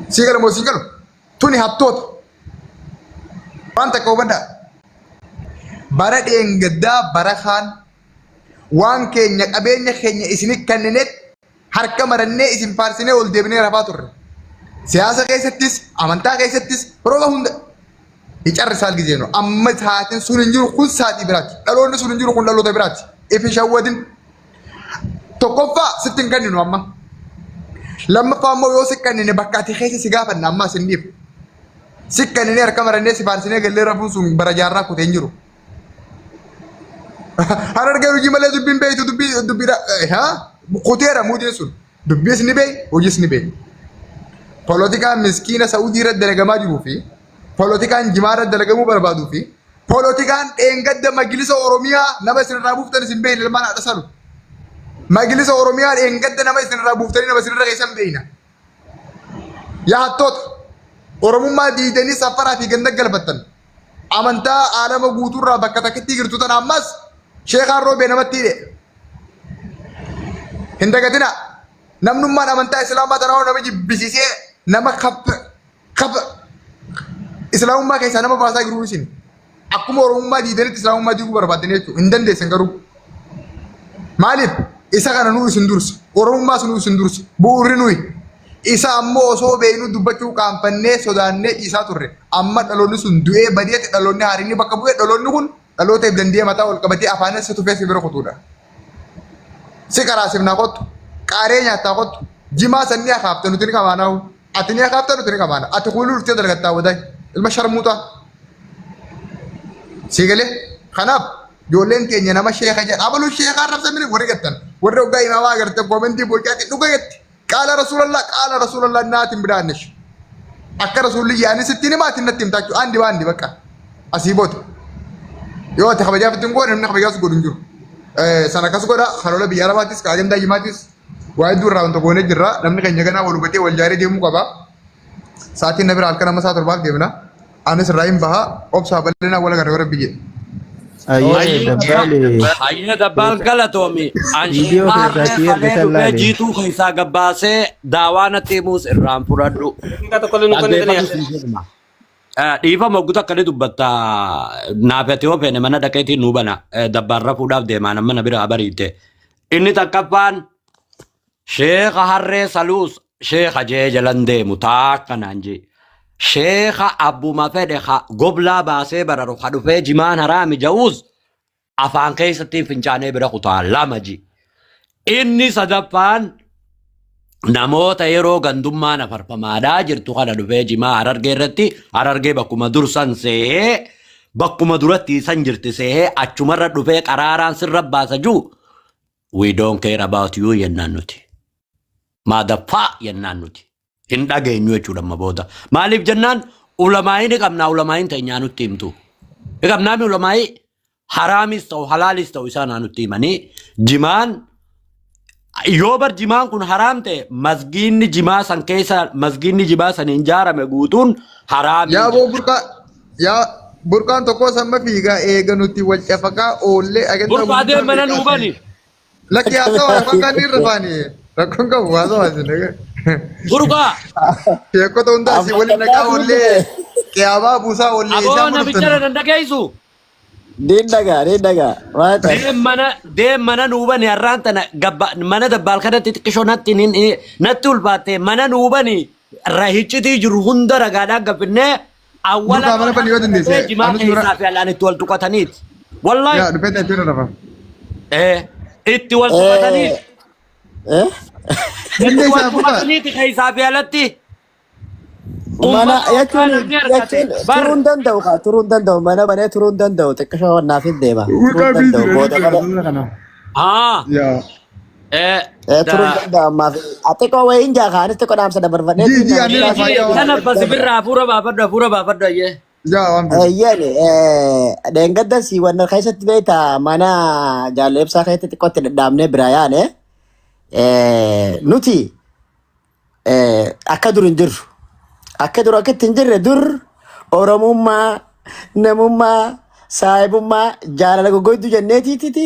Sii gala moo siin galu? Tuni hattoota. Waan takka hubadhaa. Bara dheengaddaa bara kaan waan keenya qabeenya keenya isinit kennineet harka marannee isin faarsinee ol deebinee rafaa turre. Siyaasa keessattis, amantaa keessattis, roga hunda hicarrisaal gizeenu. Amma sa'aatiin sun hin jiru kun sa'aatii biraati. Dhaloonni sun hin jiru kun dhaloota biraati. If hin shawwadin. Tokkoffaa sitti hin kenninu amma. Lammaffaa immoo yoo si kennine bakka ati keessa si gaafanna amma sin dhiifu. Si kennine harka marannee si faarsinee gallee rafuun sun bara jaarraa kutee hin jiru. Harargeen hojii malee dubbiin beektu dubbii dubbiidha. Haa kuteera muudiin sun. Dubbiis ni beeyi hojiis ni beeyi. Polotikaan miskiina Saudii irratti dalagamaa jiruu fi polotikaan jimaa irratti dalagamuu barbaaduu fi polotikaan dheengadda majlisa Oromiyaa nama isin irraa buuftan isin beeyna ilmaan haadha salu. Majlisa Oromiyaa dheengadda nama isin irraa buuftanii nama isin irra keessan beeyna. Yaa hattoota Oromummaa diidanii safaraa fi ganda galfattan. Amantaa aalama guutuurraa bakka takkittii jirtu tana ammas sheekaan roobee namatti hidhe. Hin dagatinaa. Namnummaan amantaa Islaamaa tanaa nama jibbisiisee nama kaffa kaffa Islaamummaa keessaa nama baasaa jiru isin. Akkuma Oromummaa diidanitti Islaamummaa diiguu barbaaddanii jechuudha. Hin dandeessan garuu. Maaliif? Isa kana nuu isin dursa. Oromummaas nuu isin dursa. Bu'uurri nuyi. Isa ammoo osoo beeknu dubbachuu qaanfannee sodaannee dhiisaa turre. Amma dhaloonni sun du'ee badeeti dhaloonni haarinni bakka bu'ee dhaloonni kun dhaloota if danda'ee mataa ol qabatee afaanis si tufee si bira kutuudha. Si qaraasifnaa kottu. Qaaree nyaattaa kottu. Jimaa sanni akaafte nuti ni qabaanaahu. Ati ni akaafta nuti ni qabaana. Ati kuuluu dhuftee dalagattaa wadaay. Ilma sharmuuxaa. Sii galee? Kanaaf ijoolleen keenya nama sheeka jedha. Abaluu sheekaa arrabsamini warri jettan. Warri hoggaa imaamaa agarte koomentii bocaati dhuga jetti. Qaala rasuulallah qaala rasuulallah naatiin bidaannish. Akka rasuulli yaani sittiin himaa ati natti himtaa jechuudha. Andi baandi bakka. Asii booda. Yoo ati kabajaaf ittiin goone namni kabajaas godhu hin jiru. Sana akkas godha karoora biyya arabaatis ka ajandaa jimaatis waa hedduu irraa wanta goonee jirra. Namni keenya ganaa wal hubatee wal jaaree deemuu qaba. Sa'aatiin na bira halkan amma sa'a torbaaf deemna. Anis irraa hin baha. Obsaa bal'inaa wal agarra yoo rabbi jedhe. Ayyee dabbaale Hayyee dabbaal galatoomi. An viidiyoo sheekaa keessaa harree si erge kalee san dhufee laale. jiituu keessaa gabbaasee daawaa natti himuus irraan fudhadhu. Daqiiqaa tokko illee nu kennitanii Dhaggeeffatu siin jedhama. Dhiifama hoggu takka ni dubbatta naaf ati yoo feene mana dhaqeetiin nuu bana dabbaan rafuudhaaf deemaa nama na bira abariite. Inni takkaffaan sheeka harree saluus sheeka jee jalan deemu taakka naan jee. Sheeka abbuma fedhe ha goblaa baasee bararu ha dhufee jimaan haraami ja'uus afaan keessatti fincaanee bira kutaa lama ji. Inni sadaffaan namoota yeroo gandummaan afarfamaadhaa jirtu kana dhufee jimaa harargee irratti harargee bakkuma dursan seehee bakkuma duratti san jirti seehee achumarra dhufee qaraaraan sirra baasa jiru we don't care about you jennaan nuti. Maadaffaa jennaan nuti. Hin dhageenyu jechuudha amma booda. Maaliif jennaan ulamaa'ii ni qabnaa ulamaa'iin teenyaa nutti himtu. Ni qabnaami ulamaa'ii haraamis ta'u halaalis ta'u isaan haa nutti himanii jimaan yoo bar jimaan kun haraam ta'e masgiinni jimaa san keessa masgiinni jimaa san hin jaarame guutuun haraamii Yaa boo jechuudha. burqaa yaa burqaan tokko samma fiigaa eega nuti wal cafaqaa oollee agantaa Burqaa gurguddaa deem mana nuu beekaati. bani. Lakki haasawaa afaan kan irra faani rakkoon qabu haasawaa isin. Burqaa Sheekota hundaa asii waliin naqaa oollee qiyaabaa buusaa oollee aboo isaan namicha dhuftan. na dandageessu. Niin dhagaa, niin dhagaa. Waan ta'e. Deem mana deem mana nuu bani har'aan tana gabba mana dabbaal kanatti xiqqishoo natti natti ulfaatte mana nuu bani rahiccitii jiru hunda ragaadhaan gaffinnee awwala Burqaa mana bani yoo dandeesse. jimaa Anus dura keessaa fi alaan itti wal tuqataniiti. Wallaahi yaa dhufee ta'e irra rafa. itti wal tuqataniiti. Eh? Itti wal Dandeessaa burqaa. tuqataniiti keessaa fi alatti. Mana Ummata jechuun hoggaa namni argate jechuun bar turuu hin danda'u kaa turuu hin danda'u mana banee turuu hin danda'u xiqqishoo naaf hin deema turuu Burqaa hin danda'u biizii booda malee kana. haa Yaa. eh turuu hin danda'u ammaaf xiqqoo wayii hin jaa kaanis xiqqoo dhaamsa dabarfadhee Jii jii ani Jii rafaa jii yaa waan kana basi birraa hafuura baafadhu hafuura baafadhu ayyee. yaa waan biizii. Eeyyeen dheengadda si wanna keessatti beektaa mana jaalleebsaa keessatti xiqqootti dhadhaabnee biraa yaane nuti akka dur hin jirru. Akka dur akka itti hin jirre dur Oromummaa, namummaa, saahibummaa, jaalala goggoyduu jenneetiititi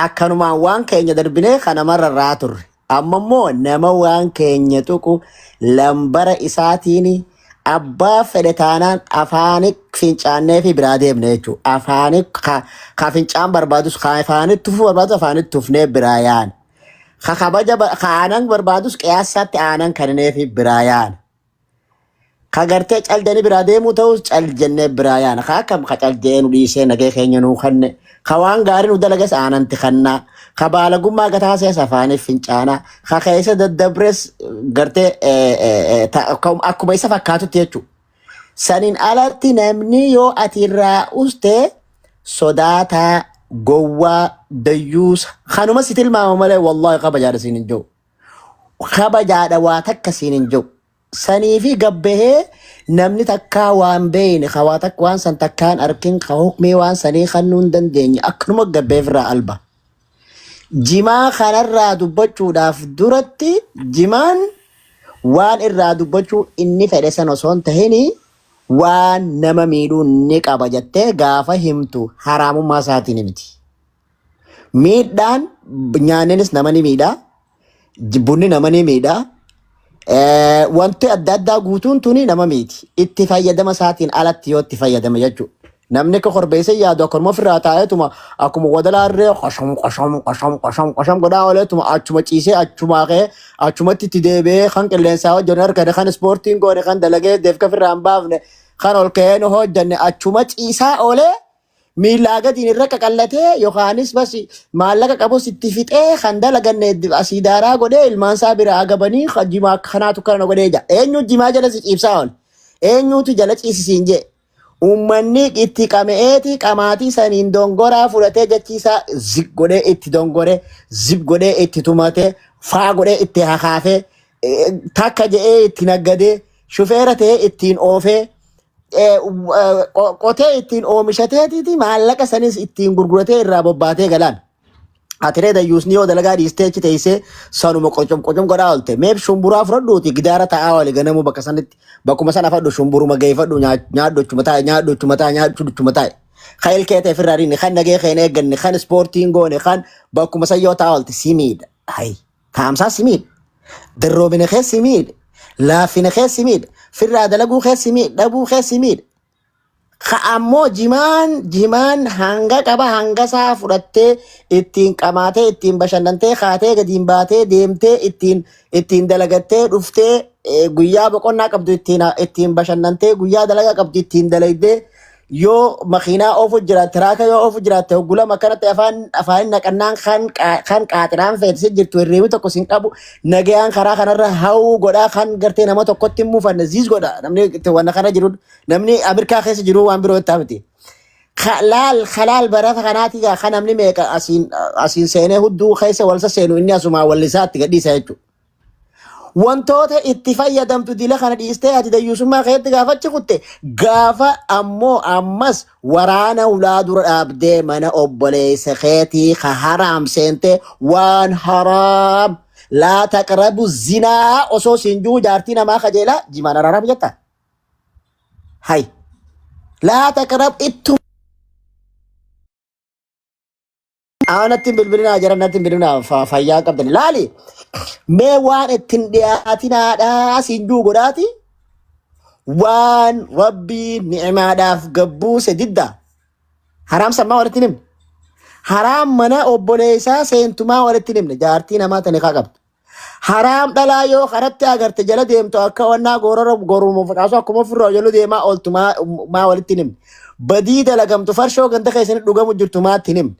akkanumaan waan keenya darbinee kanamarra irraa turre. Amma immoo nama waan keenya tuqu lambara isaatiin abbaa fedhe taanaan afaani fincaannee fi biraa deemna jechuudha. Afaani ka, ka fincaan barbaadus ka afaanitti tufuu barbaadus afaanitti tufnee biraa yaana. Ka kabaja ba- ka aanan barbaadus qiyaasaatti aanan kenninee fi biraa yaana. Ka gartee cal jedhanii biraa deemuu ta'us cal jennee biraa yaana. Ka akkam ka cal jedhee nu dhiisee nagee keenya nuu kanne. Ka waan gaarii nu dalages aananti kannaa. Ka baalagummaa gataasees afaaniif fincaanaa. Ka keessa daddabres gartee akkuma isa fakkaatutti jechuudha. Saniin alatti namni yoo ati irraa uste sodaataa, gowwaa, dayyuusa kanuma si tilmaama malee wallaahi kabajaadha siin hin jiru. Kabajaadha waa takka siin hin jiru. Saniifi gabbahee namni takkaa waan beeyne ka waa takka waan san takkaan arkin ka hukmii waan sanii kannuu hin dandeenye akkanuma gabbahee ofirraa alba. Jimaa kanarraa dubbachuudhaaf duratti jimaan waan irraa dubbachuu inni fedhe san osoo hin tahini waan nama miidhuu ni qaba jettee gaafa himtu haraamummaa isaatiin miti. Miidhaan nyaanninis nama ni miidha. Bunni nama ni miidha. Wanti adda addaa guutuun tuni nama miiti. Itti fayyadama isaatiin alatti yoo itti fayyadame jechuudha. Namni akka korbeessa yaadu akkanuma ofirraa taa'eetuma akkuma wadalaarree qosham qosham qosham qosham qosham godhaa ooleetuma achuma ciisee achuma ka'ee achumatti itti deebi'ee kan qilleensaa hojjanne harkane kan ispoortiin goone kan dalagee deefka ofirraa hin baafne kan ol ka'ee nu hojjanne achuma ciisaa oolee miilaa gadiin irra qaqallatee yookaanis bas maallaqa qabus itti fixee kan dalaganne asii daaraa godhee ilmaan isaa biraa agabanii kan jimaa kanaatu kana godhee jira. Eenyu jimaa jala si ciibsaa oole? Eenyutu jala ciisisiin jee? Uummanni itti qame'eeti qamaatii saniin dongoraa fudhatee jechiisaa zig godhee itti dongore zib godhee itti tumate faa godhee itti hakaafee takka je'ee itti naggadee shufeera ta'ee ittiin oofee qotee ittiin oomishateetiiti maallaqa sanis ittiin gurguratee irraa bobbaatee galaan. Atiree dayyuusni yoo dalagaa dhiistee achi teessee sanuma qocom qocom godhaa oolte. Meef shumburaa fudhadhuuti gidaara taa'aa oole ganamuu bakka sanitti bakkuma sana fadhu shumburuma geeffadhu nyaadhu achuma taa'e nyaadhu achuma taa'e nyaadhu achuma taa'e. Kan ilkee ta'e ofirraa rinni kan nagee keen eegganne kan ispoortiin goone kan bakkuma san yoo taa'aa oolte si miidha. Hayi taa'amsaa si miidha. Darroomina kee si miidha. Laaffina kee si miidha. Firraa dalaguu kee si miidha. Dhabuu kee si miidha. Ka ammoo jimaan jimaan hanga qaba hanga isaa fudhattee ittiin qamaatee ittiin bashannantee kaatee gadiin baatee deemtee ittiin ittiin dalagattee dhuftee guyyaa boqonnaa qabdu ittiin ittiin bashannantee guyyaa dalagaa qabdu ittiin dalaydee yoo makiinaa oofu jiraatte tiraaka yoo oofu jiraatte hoggulama akkanatti afaan afaan naqannaan kan kan qaaxiraan feetise jirtu hirriibni tokko sin qabu nagayaan karaa kanarra hawuu godhaa kan gartee nama tokkotti hin muufanne ziis godha namni itti wanna kana jiru namni Ameerikaa keessa jiru waan biroo itti miti. Laal kalaal barafa kanaati gaa kan namni meeqa asiin asiin seenee hudduu keessa wal sasseenu inni asumaa wallisaa itti gadhiisa jechuudha. Wantoota itti fayyadamtu dila kana dhiistee ati dayyuusummaa keetti gaafachi kutte gaafa ammoo ammas waraana ulaa dura dhaabdee mana obboleessa keetii ka haraam seente waan haraam laa taqrabu zinaa osoo siin juu jaartii namaa kajeelaa jimaan haraam jetta. Hay laa taqrab ittu Natti hin bilbilinaa jara natti hin bilbilinaa fayyaa qabdan. Laali mee waan ittiin dhiyaatinaadhaa siin juu godhaati waan rabbii ni'imaadhaaf gabbuuse didda. Haraam sammaa walitti hin himne. Haraam mana obboleessaa seentumaa walitti hin himne. Jaartii namaa tani kaa qabdu. Haraam dhalaa yoo karatti agarte jala deemtu akka wannaa gorora goruma facaasu akkuma ofirraa jala deemaa ooltu maa maa walitti hin himne. Badii dalagamtu farshoo ganda keessatti dhugamu jirtu maatti hin himne.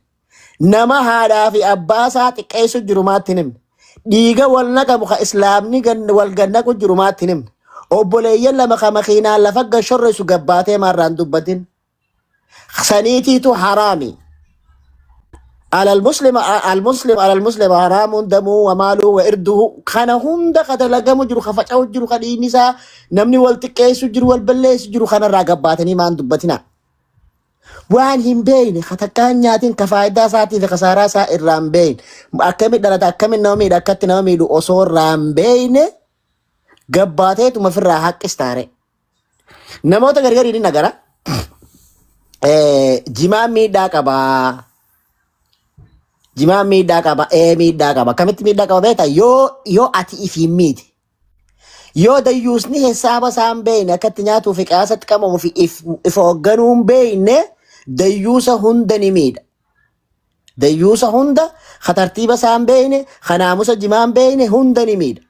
Nama haadhaa fi abbaa isaa xiqqeessu jiru maatti hin himne. Dhiiga wal naqamu ka islaamni wal gannaqu jiru maatti hin himne. Obboleeyyan lama ka makiinaan lafa gashorreessu gabbaatee maarraan dubbatin. Saniitiitu haraami. Alal muslima al muslim alal muslim haraamuun damuu wa maaluu wa irduhu kana hunda ka dalagamu jiru ka faca'u jiru ka dhiigni isaa namni wal xiqqeessu jiru wal balleessu jiru kanarraa gabbaatanii maan dubbatina. Waan hin beekne ka takkaan nyaatin ka faayidaa isaatii fi kasaaraa isaa irraa hin beekne akkamitti dhalata akkamitti nama miidha akkatti nama miidhu osoo irraa hin beekne gabbaateetuma ofirraa haqqistaare. Namoota gargarii ni nagara. Jimaan miidhaa qabaa. Jimaan miidhaa qaba. Ee miidhaa qaba. Akkamitti miidhaa qaba beektaa? Yoo yoo ati ifiin miite. Yoo dayyuusni hisaaba isaa hin beekne akkatti nyaatuu fi qiyaasatti qabamuu fi if if hoogganuu hin beekne dayyuusa hunda ni miidha. Dayyuusa hunda ka tartiiba isaa hin beekne, ka naamusa jimaa hin beekne hunda ni miidha.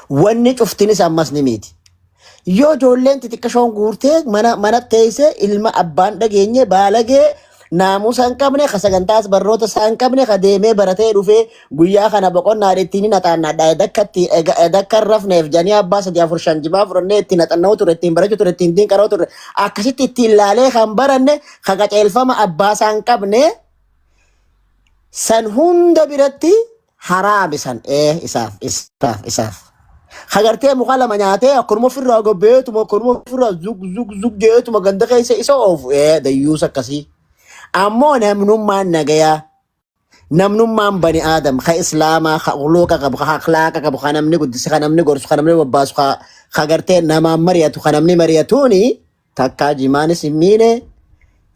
Wanni cuftinis ammas ni miiti. Yoo ijoolleen xixiqqashoon guurtee mana mana teessee ilma abbaan dhageenye baalagee naamusa hin qabne ka sagantaas barnoota isaa hin qabne ka deemee baratee dhufee guyyaa kana boqonnaa ittiin hin haxaannadha dakkatti dakka hin rafneef janii abbaa sadii afur shan jimaa fudhannee ittiin haxanna'uu ture ittiin barachuu ture ittiin diinqaroo ture akkasitti ittiin laalee kan baranne ka qaceelfama abbaa isaa hin qabne san hunda biratti haraami san ee isaaf isaaf isaaf. Hagartee muka lama nyaatee akkanuma ofirraa gabbeetuma akkanuma ofirraa zug zug zug jeetuma ganda keessa isa oofu ee dayyuus akkasii. Ammoo namnummaan nagayaa namnummaan bani aadam ka islaamaa ka uluuqa qabu ka akhlaaqa qabu ka namni guddise ka namni gorsu ka namni bobbaasu ka ka gartee namaan mari'atu ka namni mari'atuuni takkaa jimaanis hin miine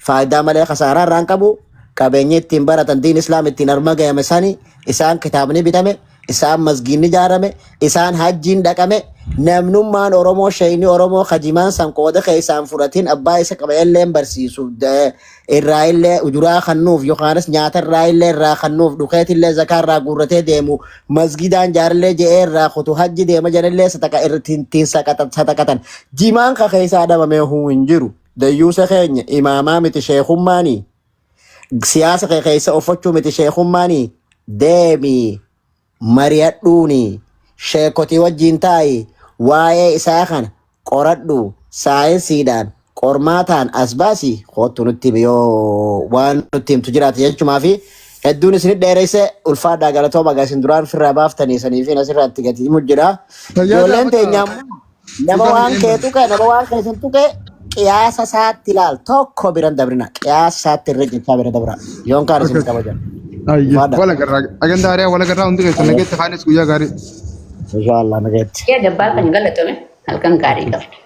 faayidaa malee kasaaraa irraa hin qabu qabeenya ittiin baratan diin islaam ittiin harma gayame sani isaan kitaabni bitame isaan masgiinni ijaarame isaan hajjiin dhaqame namnummaan oromoo sheeyni oromoo kajimaan san qooda keessaan fudhatin abbaa isa qaba illeen barsiisu irraa illee ujuraa kannuuf yookaanis nyaata irraa illee irraa kannuuf dhukeet illee zakaa irraa guurratee deemu masgidaan jaarillee je'ee irraa kutu hajji deema jedhallee sadaqa ittiin sadaqatan jimaan ka keessaa dhabamee huu hin jiru dayyuusa keenya imaamaa miti sheekummaanii siyaasa kee keessa uffachuu miti sheekummaanii deemi mari'adhuuni sheekotii wajjiin taa'i waa'ee isaa kana qoradhu saayinsiidhaan qormaataan as baasi kootu nutti himi yoo waan nutti himtu jiraate jechumaa fi hedduun isinit dheeresse ulfaadhaa galatooma egaa isin duraan firraa baaftanii sanii fi asirratti gati himu jira. Fayyaa Ijoolleen gaafata. teenya ammoo nama Ifaan waan kee eenyu? tuqe nama waan kee sin tuqe qiyaasa isaatti ilaal tokko biran dabrina qiyaasa isaatti irra jechaa bira dabra yoon kaan isin Akkas. kabajan. Ayye. Ulfaadhaa. Wala garraa. Agandaa hariyaa wala garraa hundi keessan nageetti kaanis guyyaa gaarii. Inshaallah nageetti. Yaa dabbaa kan galatome halkan gaarii qabna.